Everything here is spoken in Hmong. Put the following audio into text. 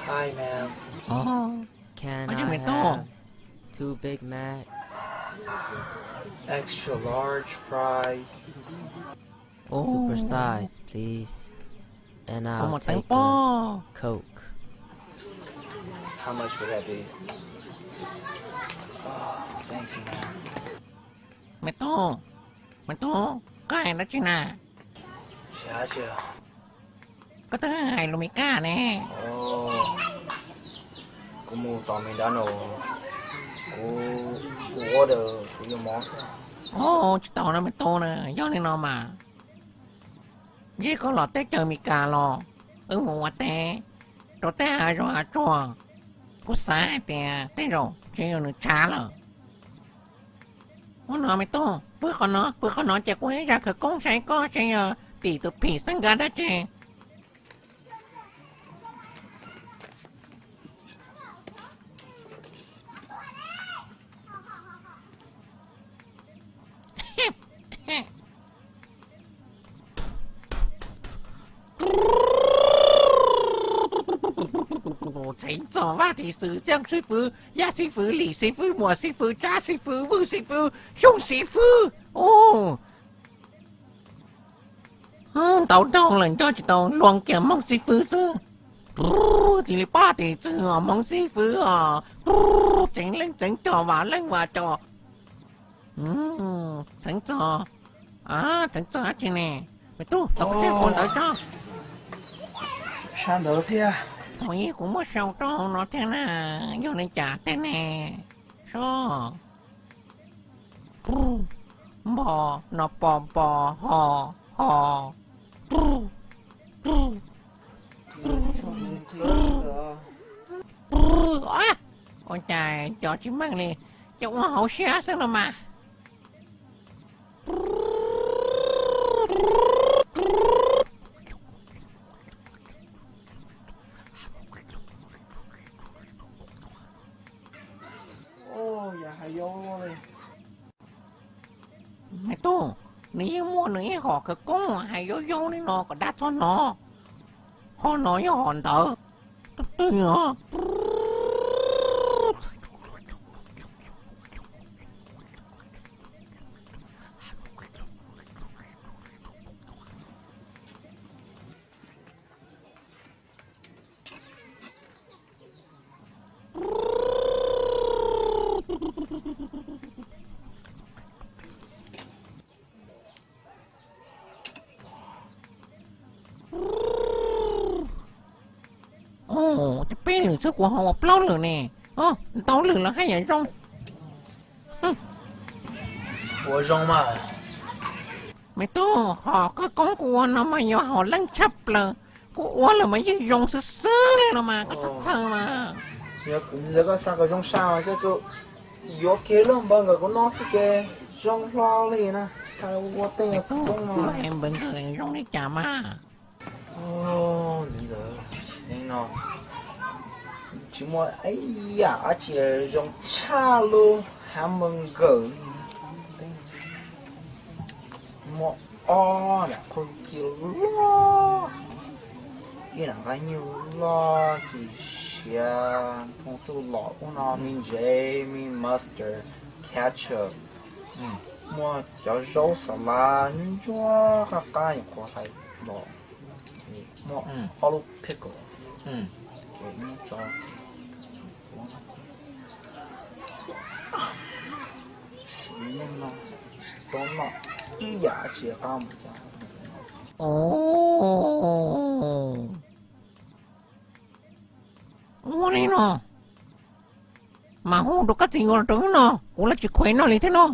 Hi, ma'am. Can I have two Big Mac, extra large fries, super size, please, and I'll take a Coke. How much would that be? Oh, thank you, ma'am. Me tub, me tub, koj hais dab tsi na? Koj twb hais lus Mis Kas ne. Kuv mus tos me dab no, kuv, kuv order, kuv yuav mov. Tsis tau no me tub na, yog li no mas ntsib koj los teb chaws Amelikas los wb mus ua teb rau tej hav zoov hav tsuag, kuv xav hais tias tej zaum tseem yog nws tshav lawm. Ua no me tub, pw qhov no, pw qhov no ces kuv ib zaj khawv koob saib koj tseem yog tim tus phim xeeb nkav dab tsi. Txheeb txog Vaj Tis Xwm, Txooj Xib Fwb, Yaj Xib Fwb, Lis Xib Fwb, Muas Xib Fwb, Tsab Xib Fwb, Vwj Xib Fwb, Xyooj Xib Fwb. Ntau rau lawm nco tsis tau, luag kiag Hmoob Xib Fwb xwb. Txij li pab tis txwj os Hmoob Xib Fwb os, txeev leej txeev cog, vam leej vam cog. Txheeb txog, txheeb txog dab tsi ne? Me tub, tau kuv tseg qhov ntawd tso. Sab ntawd thiab. Thaum ub kuv muab sau rau hauv no thiab na, yog li cas tej ne? Sob. Npo, no po npo, ho ho. Ua cas cov tsis meej li, ces ua hauv siab xwb los mas. Me tub, nws yeej muaj nws ib hom khawv koob hais yau yau li no kom dab txhob hnov. Ho no yog hom ntawd. Twb twb os. Ub, peb lwm xwb, kuv ho ua plaub lwm ne. Ntau lwm los haj yam zoo. Ua zoo mas. Me tub, hom khawv koob kuv ua no mas yog hom leej tshaj plaws. Kuv ua lawm mas yeej zoo xwb xwb li no mas koj txhob txhawj mas. Yog kuv ntxiv koj xa kom zoo sai mas coj tuaj yuav kiag lub npawg nkawd kuv no xwb ces zoo hlo li na. Ua tej khawv koob no npawg nkawd zoo li cas mas. Ntawd no tsis muaj ib yam dab tsi zoo tshaj lub hav npawg nkawd. Muaj ob lam qhua ci loj, ib lam nqaij nyuj loj ci siav, npoo txuj lom ub no, me ntsev, me mustard, ketchup, muaj cov zaub xas lav ntsuab qab qab nyuam qhuav hlais los, muaj ob lub pickle. Tso, siv no, tsis tau noj ib yam dab tsi qab mus. Ua li no mas hu rau koj txiv yuav los rau wb no, kuv los tsis khuv noj li thiab no.